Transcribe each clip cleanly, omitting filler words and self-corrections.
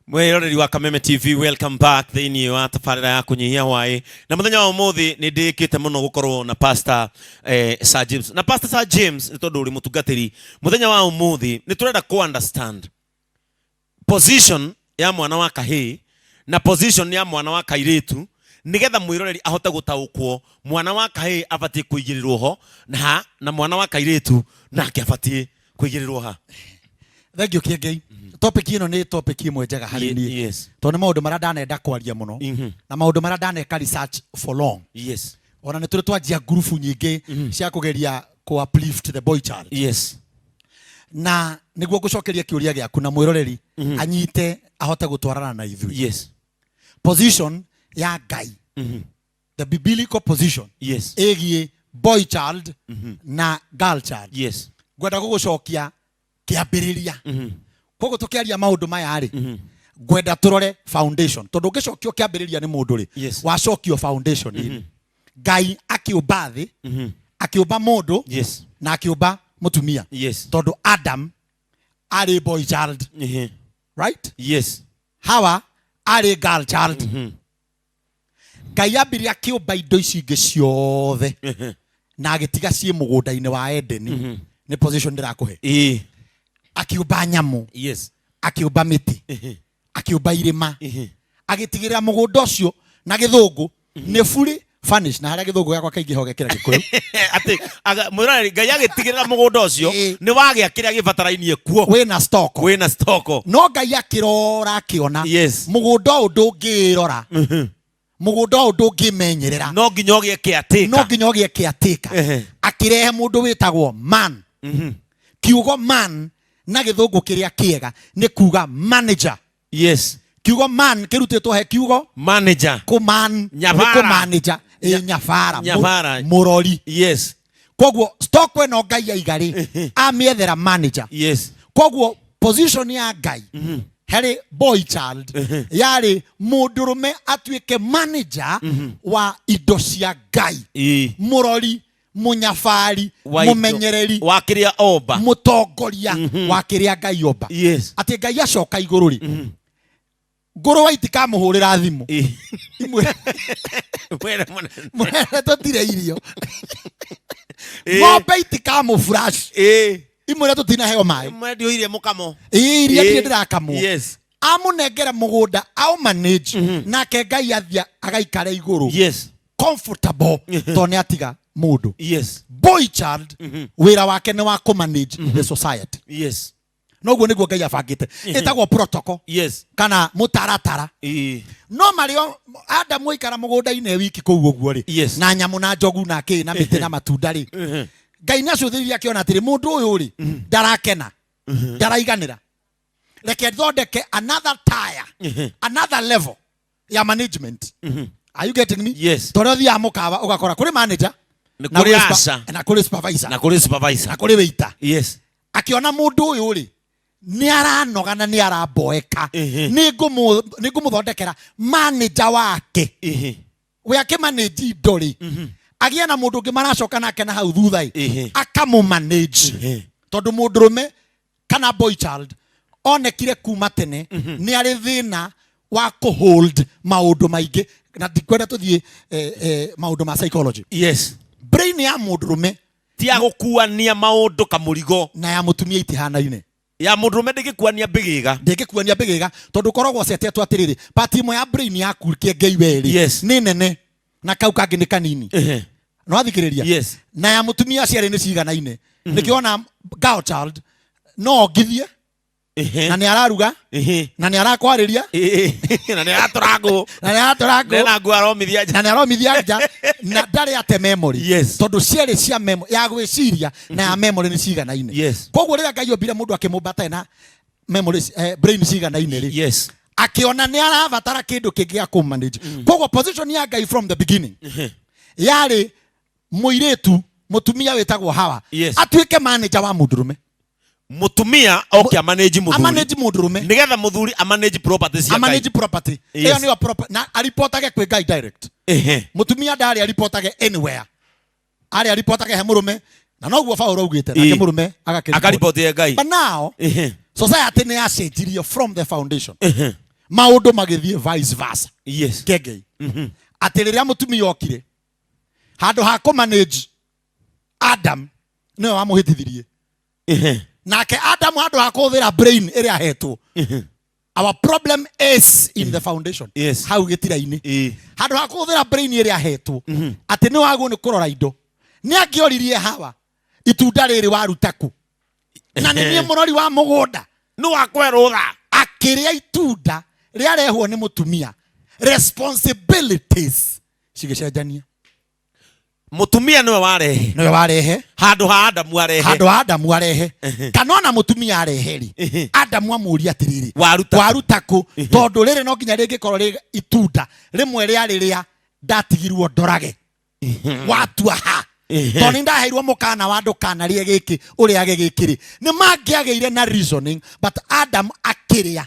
Mwiroreri wa Kameme TV, welcome back thĩinĩ wa tabarĩra ya kũnyihia hwaĩ. Na mũthenya wa ũmũthĩ nĩ ndĩkĩte mũno gũkorwo na Pastor Sir James. Na Pastor Sir James, nĩ tondũ ũrĩ mũtungatĩri, mũthenya wa ũmũthĩ nĩ tũrenda kũ understand position ya mwana wa kahĩĩ na position ya mwana wa kairĩtu, nĩgetha mwĩroreri ahote gũtaũkwo mwana wa kahĩĩ abatiĩ kũigĩrĩrwo ho na ha, na mwana wa kairĩtu nake abatiĩ kũigĩrĩrwo ha. Thank you, Kĩengei. Topic ĩno nĩ topic ĩmwe njega harĩ niĩ, tondũ nĩ maũndũ marĩa ndanenda kwaria mũno na maũndũ marĩa ndaneka research for long. Ona nĩ tũrĩ twanjia ngurubu nyingĩ cia kũgeria kũ uplift the boy child. Na nĩguo ngũcokeria kĩũria gĩaku na mwĩroreri anyite ahote gũtwarana na ithuĩ, position ya Ngai, the biblical position ĩgiĩ boy child na girl child, ngwenda gũgũcokia kĩambĩrĩria. Koguo tũkĩaria maũndũ maya rĩ, ngwenda tũrore foundation, tondũ ũngĩcokio kĩambĩrĩria nĩ mũndũ rĩ, wacokio foundation -inĩ. Ngai akĩũmba thĩ, akĩũmba mũndũ na akĩũmba mũtumia, tondũ Adam arĩ boy child, right? Yes. Hawa arĩ girl child. Ngai ambire akĩũmba indo ici ingĩ ciothe na agĩtiga ciĩ mũgũnda-inĩ wa Edeni. Nĩ position ndĩrakũhe. Akĩũmba nyamũ, akĩũmba mĩtĩ, akĩũmba irĩma, agĩtigĩrĩra mũgũnda ũcio, na gĩthũngũ nĩ fully furnished, na harĩa gĩthũngũ gĩakwa kaingĩ ho gekĩra Gĩkũyũ. Atĩ mwĩroreri, Ngai agĩtigĩrĩra mũgũnda ũcio nĩ wagĩa kĩrĩa gĩbatarainie kuo. Wĩna stock. Wĩna stoko. No Ngai akĩrora akĩona mũgũnda ũyũ ndũngĩrora, mũgũnda ũyũ ndũngĩmenyerera. No nginya ũgĩe kĩatĩka. No nginya ũgĩe kĩatĩka. Akĩrehe mũndũ wĩtagwo man. Kiugo man na gĩthũngũ kĩrĩa kĩega nĩ kuga manager. Kiugo man kĩrutĩtwo he kiugo manager. Kũman. Nyabara. Kũmanager. Ĩ, nyabara. Nyabara. Mũrori. Koguo stock ĩno Ngai aiga rĩ, amĩethera manager. Koguo position ya Ngai harĩ boy child yarĩ mũndũrũme atuĩke manager wa indo cia Ngai, mũrori, mũnyabari, Wa indo- mũmenyereri wa kĩrĩa omba. Mũtongoria wa kĩrĩa Ngai omba. Atĩ Ngai acoka igũrũ rĩ, ngũrũwe itikamũhũrĩra thimũ imwĩre, Mwĩre mũnene. "Mũnene, tũtirĩ irio." Ng'ombe itikamũ flash imwĩre, "Tũtinaheo maĩ." Mwendioirie mũkamo. Ĩ, iria ndirĩ ndĩrakamwo. Amũnengere mũgũnda aũmanage, nake Ngai athia agaikara igũrũ comfortable, tondũ nĩ atiga mũndũ. Boy child wĩra wake nĩ wa kũmanage the society. Noguo nĩguo Ngai abangĩte, ĩtagwo protocol kana mũtaratara. No marĩo Adamu aikara mũgũnda-inĩ wiki kũu ũguo rĩ, na nyamũ na njogu na kĩ na mĩtĩ na matunda rĩ, Ngai nĩ acũthĩrĩria akĩona atĩrĩ, mũndũ ũyũ rĩ, ndarakena, ndaraiganĩra, reke thondeke another tier, another level ya management. Are you getting me? Yes. Tondũ ũthiaga mũkawa ũgakora kũrĩ manager Nĩ na kũrĩ kũrĩ usher. Na kũrĩ supervisor. Na kũrĩ supervisor. Na kũrĩ waiter. Akĩona mũndũ ũyũ rĩ, nĩ aranoga na nĩ aramboeka, nĩ ngũmũthondekera manager wake. We akĩmanage indo rĩ, agĩe na mũndũ ũngĩ maracoka nake na hau thutha ĩ, akamũmanage, tondũ mũndũrũme kana boy child onekire kuma tene nĩ arĩ thĩna wa kũhold maũndũ maingĩ, na ndikwenda tũthiĩ maũndũ ma psychology. Brain ya mũndũrũme ti ya gũkuania maũndũ kamũrigo. Na ya mũtumia itihanaine. Ya mũndũrũme ndĩngĩkuania mbĩgĩga. Ndĩngĩkuania mbĩgĩga, tondũ ũkoragwo cetetwo atĩrĩrĩ, part ĩmwe ya brain yaku kĩengei werĩ nĩ nene na kau kangĩ nĩ kanini. No athikĩrĩria. Na ya mũtumia ciarĩ nĩ ciganaine. Nĩkĩo ona girl child no ongithie na nĩ araruga na nĩ arakwarĩria Na nĩ aratũra ngũ. Na nĩ aratũra ngũ. Nena nguo aromithia nja. Na nĩ aromithia nja na ndarĩ ate memory, tondũ cierĩ cia memory ya gwĩciria na ya memory nĩ ciganaine. Koguo rĩrĩa Ngai ombire mũndũ akĩmũmba atarĩ na memory, brain ciganaine rĩ, akĩona nĩ arabatara kĩndũ kĩngĩ gĩa kũmanage. Koguo position ya Ngai from the beginning yarĩ mũirĩtu, mũtumia wĩtagwo Hawa, atuĩke manager wa mũndũrũme. Mũtumia oke amanage mũthuri. Amanage mũndũrũme. Nĩgetha mũthuri amanage property cia Ngai. Amanage property. Ĩyo nĩyo na aripotage kwĩ Ngai direct. Mũtumia ndarĩ aripotage anywhere, arĩ aripotage he mũrũme. Na noguo Paulo augĩte, nake mũrũme agakĩriboti. Akariboti Ngai. But now society nĩ yacenjirio from the foundation, maũndũ magĩthiĩ vice versa. Kengei atĩ rĩrĩa mũtumia okire handũ ha kũmanage Adam, nĩwe wamũhĩtithirie. Nake Adam handũ ha kũhũthĩra brain ĩrĩa ahetwo. Our problem is in the foundation. Hau gĩtira-inĩ, handũ ha kũhũthĩra brain ĩrĩa ahetwo atĩ nĩ wagwo nĩ kũrora indo, nĩ angĩoririe Hawa, itunda rĩrĩ waruta kũ? Na nĩ niĩ mũrori wa mũgũnda. Nĩ wakwerũtha. Akĩrĩa itunda rĩarehwo nĩ mũtumia, responsibilities cigĩcenjania. Mũtumia nĩwe warehe. Nĩwe warehe. Handũ ha Adamu arehe. Handũ ha Adamu arehe, kana ona mũtumia arehe rĩ, Adamu amũria atĩrĩrĩ, Waruta kũ? Waruta kũ? Tondũ rĩrĩ no nginya rĩngĩkorwo rĩ itunda rĩmwe rĩarĩ rĩa ndatigirwo ndorage, watua ha? Tondũ nĩ ndaheirwo mũkana wa ndũkanarĩe gĩkĩ, ũrĩage gĩkĩ rĩ, nĩ mangĩagĩire na reasoning, but Adam akĩrĩa.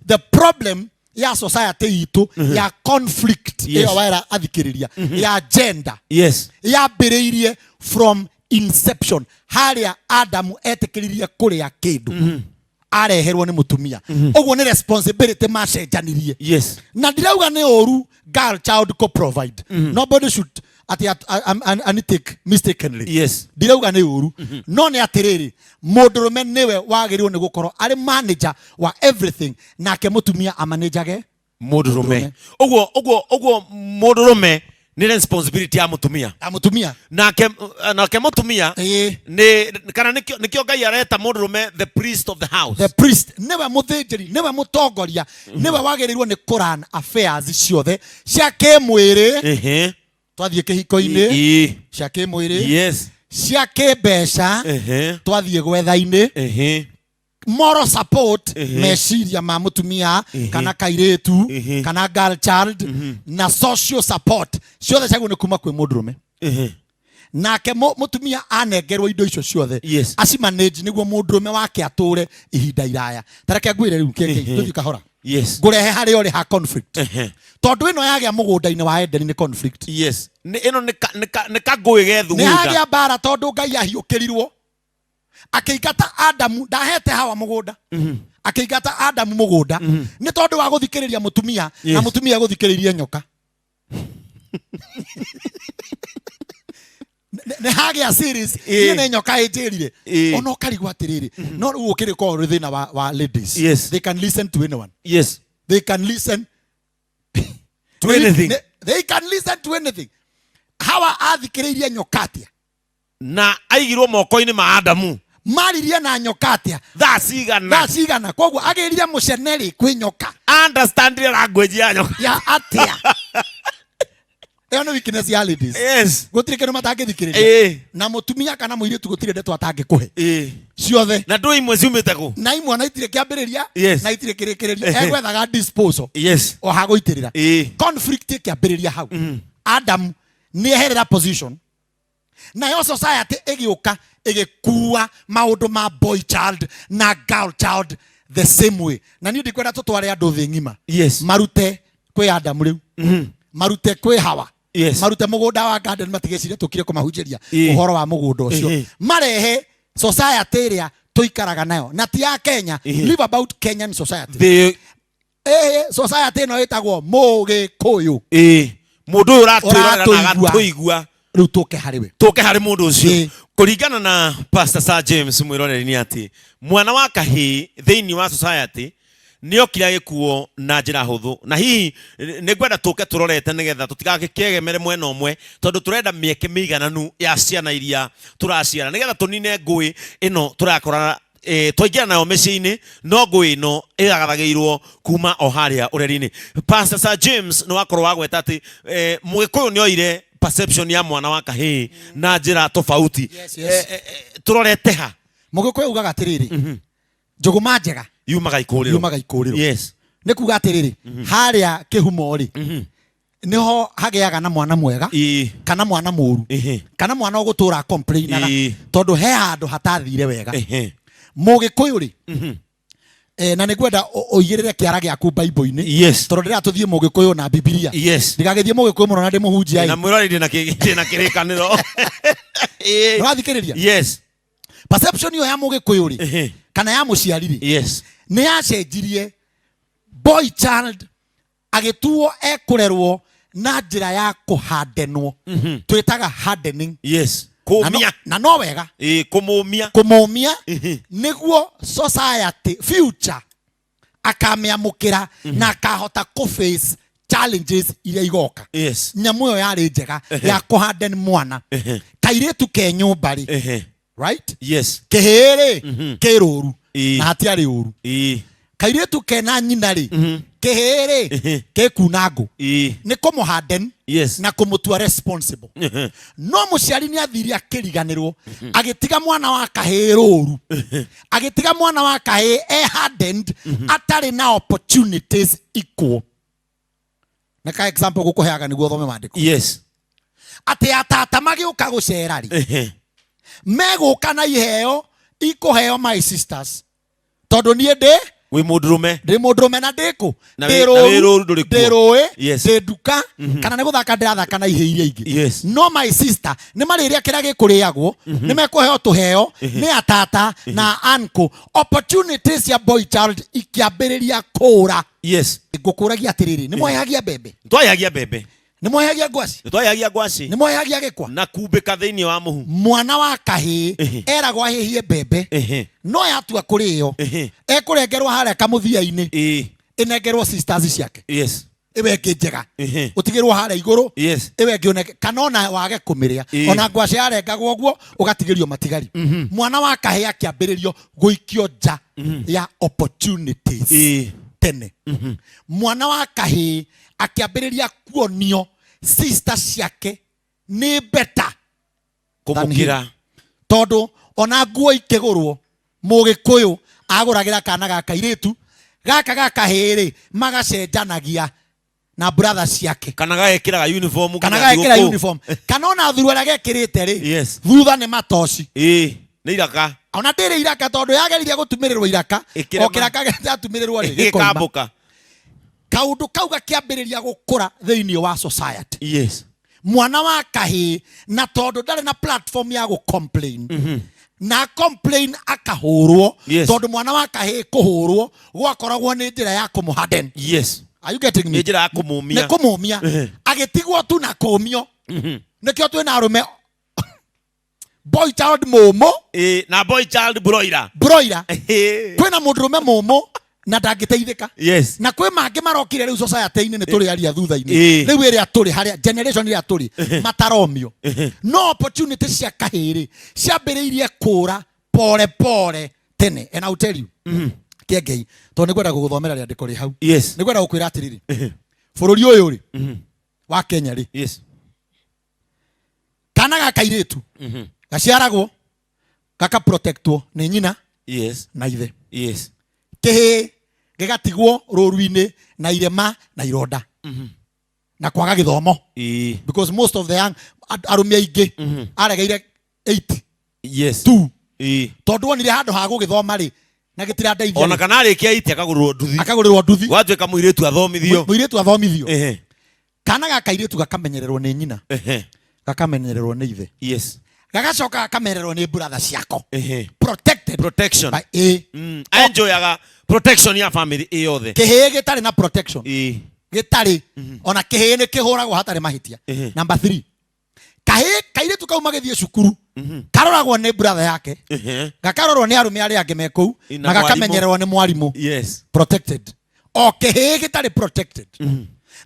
The problem ya society itũ ya conflict ĩyo wera athikĩrĩria ya gender yambĩrĩirie from inception, harĩa Adamu etĩkĩririe kũrĩa kĩndũ areherwo nĩ mũtumia. Ũguo nĩ responsibility macenjanirie. Na ndirauga nĩ ũru girl child co provide. Nobody should ati ani take mistakenly. Ndirauga nĩ ũru, no nĩ atĩrĩrĩ, mũndũrũme nĩwe wagĩrĩirwo nĩ gũkorwo arĩ manager wa everything, nake mũtumia amanĩnjage. Mũndũrũme, ũguo mũndũrũme nĩ responsibility ya mũtumia. Ya mũtumia. Nake mũtumia nĩ kana nĩkĩo Ngai areta mũndũrũme the priest of the house. The priest, nĩwe mũthĩnjĩri, nĩwe mũtongoria, nĩwe wagĩrĩirwo nĩ kũrun affairs ciothe cia kĩmwĩrĩ. Twathiĩ kĩhiko-inĩ, cia kĩmwĩrĩ, cia kĩmbeca, twathiĩ gwetha-inĩ, moral support, meciria ma mũtumia kana kairĩtu kana girl child, na social support ciothe ciagĩrĩirwo nĩ kuma kwĩ mũndũrũme. Nake mũtumia anengerwo indo icio ciothe acimanage nĩguo mũndũrũme wake atũre ihinda iraya. Tareke ngwĩre rĩu kĩngĩ, tũthiĩ kahora, ngũrehe harĩa ũrĩ ha conflict, tondũ ĩno yagĩa mũgũnda-inĩ wa Edeni nĩ conflict. Yes, ĩno nĩ kangũĩ Nĩ gethugunda. hagĩa mbara, tondũ Ngai ahiũkĩrirwo akĩingata Adamu. Ndahete Hawa mũgũnda, akĩingata Adamu mũgũnda nĩ tondũ wa gũthikĩrĩria mũtumia, na mũtumia gũthikĩrĩirie nyoka. Nĩ hagĩa series. Niĩ nĩ nyoka ĩnjĩrire. Ona ũkarigwo atĩrĩrĩ, no rĩu ũkĩrĩ korwo ũrĩ thĩna wa ladies. They can listen to anyone. They can listen To anything. They can listen to anything. Hawa athikĩrĩirie nyoka atĩa? Na aigirwo moko-inĩ ma Adamu. Maririe na nyoka atĩa? Thaa cigana? Thaa cigana? Koguo agĩrire mũceneri kwĩ nyoka. Understandire language ya nyoka. Ya atĩa? Ĩyo nĩ weakness ya ladies. Gũtirĩ kĩndũ matangĩthikĩrĩria. Na mũtumia kana mũirĩtu gũtirĩ ndeto atangĩkũhe ciothe. Na ndũ imwe ciumĩte kũ? Na imwe na itirĩ kĩambĩrĩria na itirĩ kĩrĩkĩrĩrio. Egwethaga disposal o hagũitĩrĩra. Conflict ĩkĩambĩrĩria hau. Adam nĩ eherera position, nayo society ĩgĩũka ĩgĩkua maũndũ ma boy child na girl child the same way. Na niĩ ndikwenda tũtware andũ thĩ ng'ima marute kwĩ Adamu rĩu, marute kwĩ Hawa, marute mũgũnda wa garden, matigecirie tũkire kũmahunjĩria ũhoro wa mũgũnda ũcio. Marehe society ĩrĩa tũikaraga nayo, na ti ya Kenya. Live about Kenyan society. Thĩ. Society ĩno ĩtagwo Mũgĩkũyũ. Mũndũ ũyũ ũratwĩrorera na Ũratũigua. agatũigua. Rĩu tũke harĩ we. Tũke harĩ mũndũ ũcio. Kũringana na Pastor Sir James, mwĩroreri, nĩ atĩ mwana wa kahĩĩ thĩinĩ wa society nĩ okire agĩkuo na njĩra hũthũ, na hihi nĩ ngwenda tũke tũrorete nĩgetha tũtigakĩegemere mwena ũmwe, tondũ tũrenda mĩeke mĩigananu ya ciana iria tũraciara, nĩgetha tũnine ngũĩ ĩno tũrakora twaingĩra nayo mĩciĩ-inĩ. No ngũĩ ĩno ĩragathagĩirwo kuma o harĩa ũreri-inĩ. Pastor Sir James, nĩ wakorwo wagweta atĩ Mũgĩkũyũ nĩ oire perception ya mwana wa kahĩĩ na njĩra tofauti. Yes. Tũrorete ha? Mũgĩkũyũ ugaga atĩrĩrĩ, njũgũma njega yumaga ikũrĩro. Yumaga ikũrĩro. Nĩ kuga atĩrĩrĩ, harĩa kĩhumo rĩ, nĩho hagĩaga na mwana mwega kana mwana mũru, kana mwana ũgũtũra complainaga, tondũ he handũ hatathire wega. Mũgĩkũyũ rĩ, Na nĩ ngwenda ũigĩrĩre kĩara gĩaku Bible-inĩ, tondũ ndĩra tũthiĩ Mũgĩkũyũ na Bibilia. Ndigagĩthiĩ Mũgĩkũyũ mũno na ndĩ mũhunjia. Na mwĩroreri, ndĩ na kĩrĩkanĩro. Ũrathikĩrĩria? Yes. Perception ĩyo ya Mũgĩkũyũ rĩ, kana ya mũciari rĩ, nĩ yacenjirie. Boy child agĩtuo ekũrerwo na njĩra ya kũhandenwo, twĩtaga hardening. Na no, Kũmia. Na no wega. Ĩĩ, kũmũmia. Kũmũmia nĩguo society future akamĩamũkĩra na akahota kũ face challenges iria igoka. Nyamũ ĩyo yarĩ njega ya kũharden mwana. Kairĩtu ke nyũmba rĩ, right? Yes. Kĩhĩĩ rĩ, kĩ rũru na hatiarĩ ũru. Kairĩtu kena nyina rĩ, kĩhĩĩ rĩ, gĩkuna ngũ. Nĩ kũmũharden na kũmũtua responsible. No mũciari nĩ athire akĩriganĩrwo, agĩtiga mwana wa kahĩĩ rũru, agĩtiga mwana wa kahĩĩ e hardened, atarĩ na opportunities equal. Na ka example gũkũheaga nĩguo ũthome maandĩko, atĩ atata magĩũka gũcera rĩ, megũka na iheo ikũheo my sisters, tondũ niĩ ndĩ Wĩ mũndũrũme. Ndĩ mũndũrũme na ndĩkũ? Na wĩ rũru, ndũrĩ kuo. Ndĩ rũĩ, ndĩ nduka, kana nĩ gũthaka ndĩrathaka na ihĩ iria ingĩ. No my sister nĩ marĩrĩa kĩrĩa gĩkũrĩagwo, nĩ mekũheo tũheo nĩ atata na uncle. Opportunities cia boy child ikĩambĩrĩria kũra. Ngũkũragia atĩrĩrĩ, nĩ mwahehagia mbembe? Twayagia mbembe. Nĩ mwahehagia ngwaci? Twayagia ngwaci. Nĩ mwahehagia gĩkwa? Na kumbĩka thĩinĩ wa mũhu. Mwana wa kahĩĩ eragwo ahĩhie mbembe, no yatua kũrĩo, ekũrengerwo harĩa kamũthia-inĩ, ĩnengerwo sisters ciake. Ĩwe ĩngĩ njega, ũtigĩrwo harĩa igũrũ. Ĩwe ĩngĩ ũnenge, kana ona wage kũmĩrĩa. Ona ngwacĩ yarengagwo ũguo, ũgatigĩrio matigari. Mwana wa kahĩĩ akĩambĩrĩrio gũikio nja ya opportunities tene. Mwana wa kahĩĩ akĩambĩrĩria kuonio sister ciake nĩ better kũmũkĩra. Tondũ ona nguo ikĩgũrwo, Mũgĩkũyũ agũragĩra kana ga kairĩtu, gaka ga kahĩĩ rĩ, magacenjanagia na brother ciake. Kana gagekĩraga uniform Kana nginya gagekĩra thigũkũ. uniform, kana ona thuru arĩa gekĩrĩte rĩ, thutha nĩ matoci. Ĩĩ, nĩ iraka. Ona ndĩrĩ iraka, tondũ yageririe gũtumĩrĩrwo iraka, Ĩkĩrema. o kĩraka gĩatumĩrĩrwo rĩ, gĩkoima. Gĩkambũka. Kaũndũ kau gakĩambĩrĩria gũkũra thĩinĩ wa society. Mwana wa kahĩĩ, na tondũ ndarĩ na platform ya gũ complain, na complain akahũrwo, tondũ mwana wa kahĩĩ kũhũrwo gwakoragwo nĩ njĩra ya kũmũharden. Are you getting me? Nĩ njĩra ya kũmũmia. Nĩ kũmũmia. Agĩtigwo tu na kũmio. Nĩkĩo twĩna arũme boy child mũmũ. Ĩĩ, na boy child broiler. Broiler. Kwĩna mũndũrũme mũmũ na ndangĩteithĩka. Na kwĩ mangĩ marokire rĩu society-inĩ, nĩ tũrĩaria thutha-inĩ. Rĩu ĩrĩa tũrĩ harĩa, generation ĩrĩa tũrĩ, mataromio, no opportunity cia kahĩĩ rĩ, ciambĩrĩirie kũra pole pole tene. And I'll tell you, kĩengei, tondũ nĩ ngwenda gũgũthomera rĩandĩko rĩ hau. Nĩ ngwenda gũkwĩra atĩrĩrĩ, bũrũri ũyũ rĩ wa Kenya rĩ, kana ga kairĩtu gaciaragwo gakaprotectwo nĩ nyina na ithe. Kĩhĩĩ gĩgatigwo rũru-inĩ na irema na ironda na kwaga gĩthomo, because most of the young arũme aingĩ aregeire 8 2, tondũ onire handũ ha gũgĩthoma rĩ, na gĩtirandeithia Ona rĩ, kana arĩkia iti akagũrĩrwo nduthi. Akagũrĩrwo nduthi. Gwatuĩka mũirĩtu athomithio. Mũirĩtu athomithio. Kana ga kairĩtu gakamenyererwo nĩ nyina, gakamenyererwo nĩ ithe, gagacoka gakamenyererwo nĩ brother ciako. Protected Protection. by a Enjoyaga protection ya family ĩ yothe. Kĩhĩĩ gĩtarĩ na protection, gĩtarĩ ona kĩhĩĩ nĩ kĩhũragwo hatarĩ mahĩtia. Number 3, kahĩĩ kairĩtu kau magĩthiĩ cukuru karoragwo nĩ brother yake, gakarorwo nĩ arũme arĩa angĩ me kũu, Na na gakamenyererwo nĩ mwarimũ. Protected. O kĩhĩĩ gĩtarĩ protected,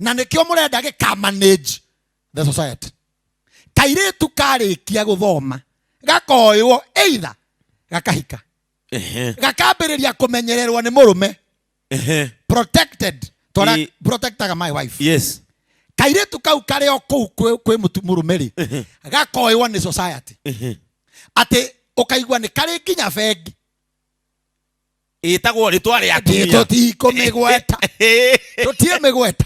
na nĩkĩo mũrenda gĩkamanage the society. Kairĩtu karĩkia gũthoma gakoywo, either gakahika, gakambĩrĩria kũmenyererwo nĩ mũrũme. Protected tondũ protectaga my wife. Kairĩtu kau karĩ o kũu kwĩ mũrũme rĩ, gakoywo nĩ society, atĩ ũkaigua nĩ karĩ nginya bengi Ĩtagwo rĩtwa rĩa atumia. Tũtikũmĩgweta, tũtie mĩgweta.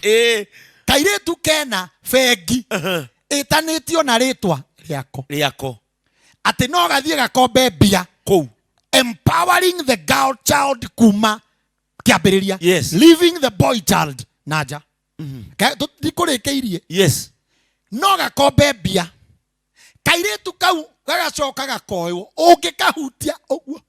Kairĩtu kena bengi ĩtanĩtio na rĩtwa rĩako, Rĩako. Atĩ no gathiĩ gakombe mbia kũu. Empowering the girl child kuma Kĩambĩrĩria. Leaving the boy child na nja. Ndikũrĩkĩirie. No gakombe mbia, kairĩtu kau gagacoka gakoywo, ũngĩkahutia ũguo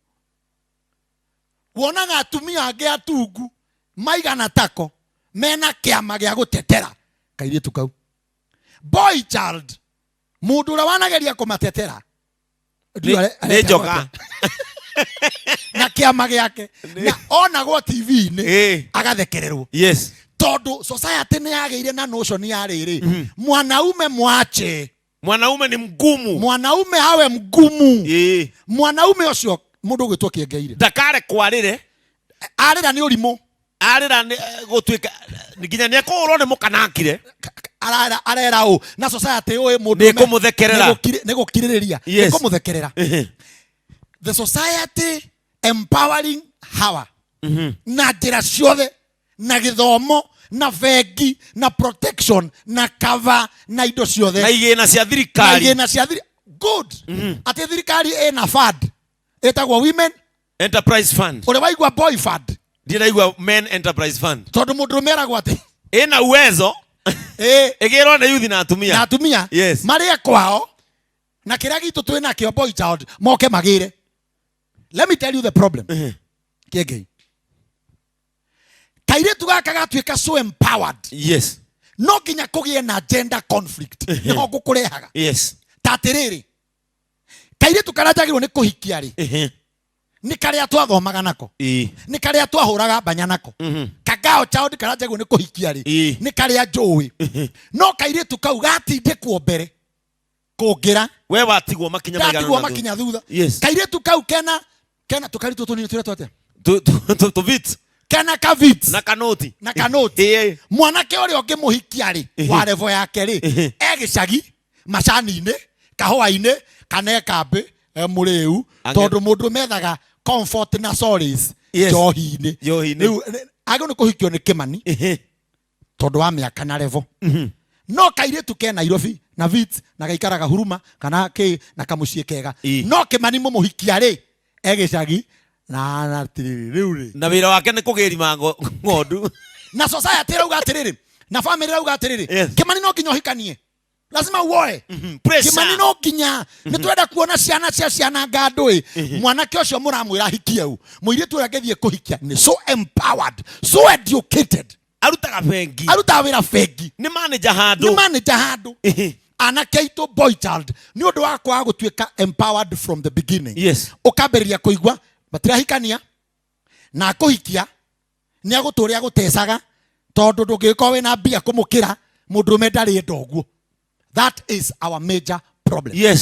wonaga atumia angĩ atungu maigana tako mena kĩama gĩa gũtetera kairĩtu kau. Boy child, mũndũ ũrĩa wanageria kũmatetera nĩ njoka. Na kĩama gĩake na onagwo TV-inĩ agathekererwo. Tondũ society nĩ yagĩire na notion ya rĩrĩ, mwanaume mwache. Mwanaume ni mgumu. Mwanaume awe mgumu. Mwanaume ũcio mũndũ ũgwĩtwo Kĩengeire ndakare kwarĩre. Arĩra nĩ ũrimũ. Arĩra nĩ gũtuĩka nginya nĩ ekũhũrwo nĩ mũkanakire. Arera arera ũ na society ũĩ mũndũ Nĩ kũmũthekerera. Nĩ gũkirĩrĩria, nĩ kũmũthekerera. The society empowering hawa na njĩra ciothe, na gĩthomo, na bengi, na protection, na cover, na indo ciothe. Na igĩna cia na thirikari. Igĩna cia good, atĩ thirikari ĩna fund ĩtagwo Women Enterprise Fund. Ũrĩa waigua Boy Fund? Ndiraigua Men Enterprise Fund. Tondũ mũndũrũme eragwo atĩ ĩna uwezo ĩgĩrwo nĩ yuthi na na atumia. Atumia marĩe kwao na kĩrĩa gitũ twĩ nakĩo, boy child moke magĩre. Let me tell you the problem. Kĩengei, kairĩtu gaka gatuĩka so empowered, no nginya kũgĩe na gender conflict, nĩho ngũkũrehaga. Ta atĩrĩrĩ, kairĩtu karĩa njagĩrĩirwo nĩ kũhikia rĩ, nĩ karĩa twathomaga nako, nĩ karĩa twahũraga mbanya nako. Kagao child karĩa njagĩrĩirwo nĩ kũhikia rĩ, nĩ karĩa njũĩ. No kairĩtu kau gatindĩkwo mbere kũngĩra. We watigwo makinya maigana Ndatigwo ũna makinya thutha. Kairĩtu kau kena tũkairĩtu tũnini twĩretwo atĩa? Tũvit. Kena kavit. Na kanoti. Na kanoti. Mwanake ũrĩa ũngĩmũhikia rĩ, wa level yake rĩ, e gĩcagi macani-inĩ, kahũa-inĩ, kana e kambĩ, e mũrĩu. Tondũ mũndũ methaga comfort na solace njohi-inĩ. Njohi-inĩ. Rĩu agĩrĩirwo nĩ kũhikio nĩ Kĩmani tondũ wa mĩaka na level. No kairĩtu ke Nairobi na vit na gaikaraga huruma kana kĩ na kamũciĩ kega. No Kĩmani mũmũhikia rĩ, e gĩcagi na atĩrĩrĩ, rĩu rĩ, na wĩra wake nĩ kũgĩrima ng'ondu. Na society ĩrauga atĩrĩrĩ, na family ĩrauga atĩrĩrĩ, Kĩmani no nginya ũhikanie, lazima uoe. Pressure. Kĩmani no nginya nĩ twenda kuona ciana cia ciana ngandũ ĩ. Mwanake ũcio mũramwĩra ahikie u, mũirĩtu ũrĩa angĩthiĩ kũhikia nĩ so empowered, so educated. Arutaga bengi. Arutaga wĩra bengi. Nĩ manager nĩ handũ. Manager handũ. Anake aitũ, boy child, nĩ ũndũ wa kwaga gũtuĩka empowered from the beginning, ũkambĩrĩria kũigua matirahikania na akũhikia nĩ agũtũrĩa agũtecaga tondũ ndũngĩgĩkorwo wĩna mbia kũmũkĩra. Mũndũrũme ndarĩ enda ũguo. That is our major problem.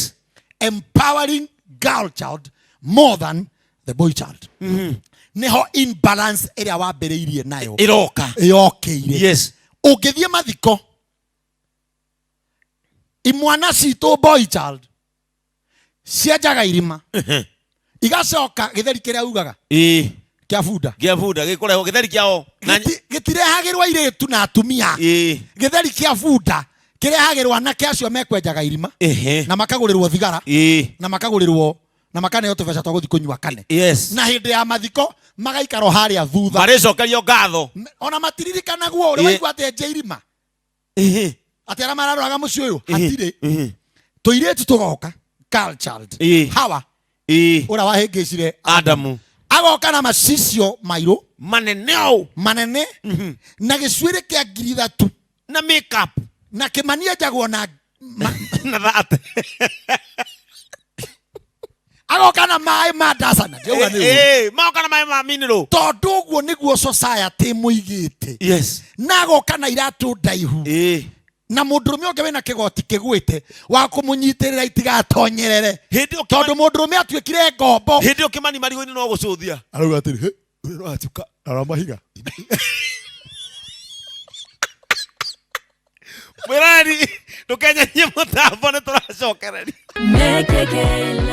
Empowering girl child more than the boy child, nĩho imbalance ĩrĩa wambĩrĩirie nayo ĩroka. Yokĩire. Ũngĩthiĩ mathiko, imwana citũ, boy child, cienjaga irima, igacoka gĩtheri kĩrĩa ugaga kĩa bunda. Gĩa bunda gĩkũrehwo gĩtheri kĩao na Gĩtirehagĩrwo airĩtu na atumia. Gĩtheri kĩa bunda kĩrehagĩrwo anake acio mekwenjaga irima na makagũrĩrwo thigara na makagũrĩrwo na makaneo tũbeca twa gũthiĩ kũnyua kane. Na hĩndĩ ya mathiko magaikara o harĩa thutha. Marĩcokerio ngatho. Ona matiririkanagwo ũrĩa waigua atĩ enje irima, atĩ arĩa mararoraga mũciĩ ũyũ hatirĩ. Tũirĩtu tũgoka, girl child, Hawa ũrĩa wahĩngĩcire Adamu, agoka na macicio mairũ manene ũũ, manene, na gĩcuĩrĩ kĩa 3000, na makeup, na Kĩmani enjagwo na na thate. Agoka na maĩ ma ndacana, ndiauga nĩ ũru. Magoka na maĩ ma mineral. Tondũ ũguo nĩguo society mũigĩte. Na agoka na iratũ ndaihu na mũndũrũme ũngĩ wĩna kĩgoti kĩgwĩte wa kũmũnyitĩrĩra itigatonyerere, Hĩndĩ ĩyo tondũ mũndũrũme atuĩkire ngombo. Hĩndĩ ĩyo Kĩmani marigũ-inĩ no gũcũthia. Arauga atĩrĩ, "Hĩ, ũyũ no atuka ara mahiga." Mwĩrani, ndũkenyenyie mũtambo, nĩ tũracokereria. Make again.